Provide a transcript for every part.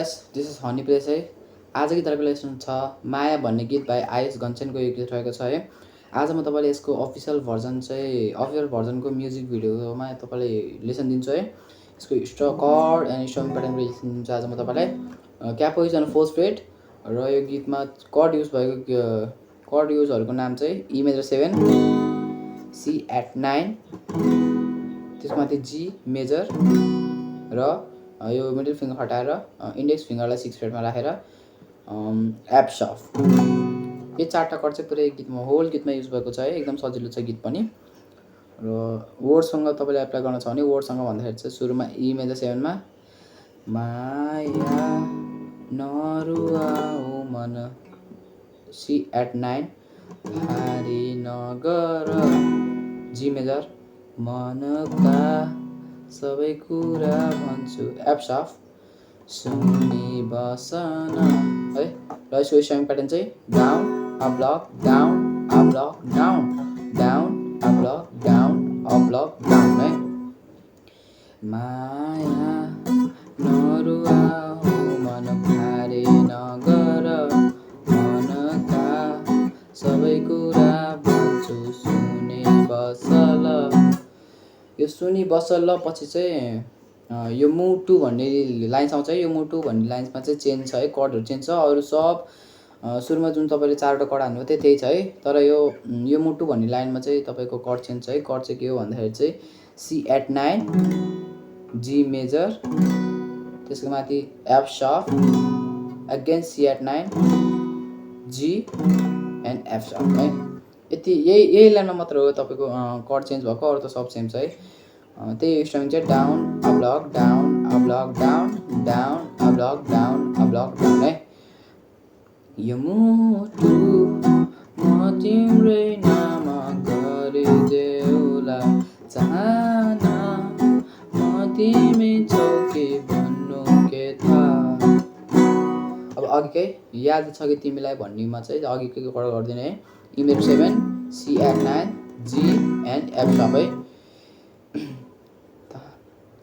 Guys, this is honey place है। आजको गीतहरूको लेसन छ माया भन्ने गीत बाई आयुष घनश्यामको यो गीत रहेको छ है। आज म तपाईँले यसको अफिसियल भर्जनको म्युजिक भिडियोमा तपाईँलाई लेसन दिन्छु है। यसको chord and strum pattern lesson दिन्छु आज म तपाईँलाई। क्यापोइज एन्ड फोर्थ फ्रेट र यो गीतमा कर्ड युज भएको कर्ड युजहरूको नाम चाहिँ ई मेजर 7, सी एट 9, त्यसमाथि जी मेजर र यो मिडल फिङ्गर हटाएर इन्डेक्स फिङ्गरलाई 6 फ्रेटमा राखेर एप सफ। यो चारवटा कर्ड चाहिँ पुरै गीतमा होल गीतमा युज भएको छ है। एकदम सजिलो छ गीत पनि। र वर्डसँग तपाईँले एप्लाई गर्न छ भने वर्डसँग भन्दाखेरि चाहिँ सुरुमा ई मेजर 7 मा माया नरुवाऊ मन, सी एट 9, भारी नगर, जी मेजर मनका सबै कुरा भन्छु, एप सफ, सुनि बसन है। र यसको स्ट्रम प्याटर्न चाहिँ down up block down up block down down up block down up block down है। माया नरुवाऊ मन, भारी नगर, मनका सबै कुरा भन्छु, सुनि बसल। यो सुनि बसल पछि चाहिँ यो मुटु भन्ने लाइन्स आउँछ है। यो मुटु भन्ने लाइन्समा चाहिँ चेन्ज छ है, कर्डहरू चेन्ज छ। अरू सब सुरुमा जुन तपाईँले चारवटा कर्ड हान्नुभयो त्यही छ है। तर यो मुटु भन्ने लाइनमा चाहिँ तपाईँको कर्ड चेन्ज छ है। कर्ड चाहिँ के हो भन्दाखेरि चाहिँ सी एट 9, जी मेजर, त्यसको माथि F sharp, again C add 9, G and F sharp है। यही लाइनमा मात्र हो तपाईँको कर्ड चेन्ज भएको, अरू त सब सेम छ है। त्यही स्ट्रमिङ चाहिँ down up block down up block down down up block down up block down है। यो मुटु म तिम्रै नाम गरिदेऊला, चाहना म तिमी छौ कि भन्नु के थाहा। अब अघिकै याद छ कि तिमीलाई भन्नेमा चाहिँ अघिकै कर्ड गरिदिने है। E major 7, C add 9, G and F sharp है।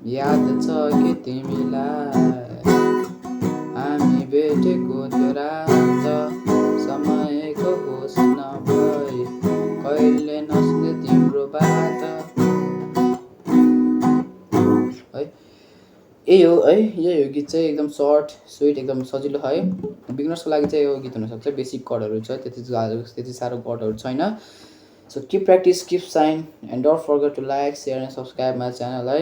याद छ कि तिमीलाई हामी भेटेको त्यो रात, समयको होस नभई कहिले नसुने तिम्रो बात है। यही हो है, यही हो गीत चाहिँ। एकदम सर्ट स्विट, एकदम सजिलो है। बिगिनर्सको लागि चाहिँ यो गीत हुनसक्छ। बेसिक कर्डहरू छ, त्यति साह्रो कर्डहरू छैन। So keep practice, keep shine and don't forget to like, share and subscribe my channel है।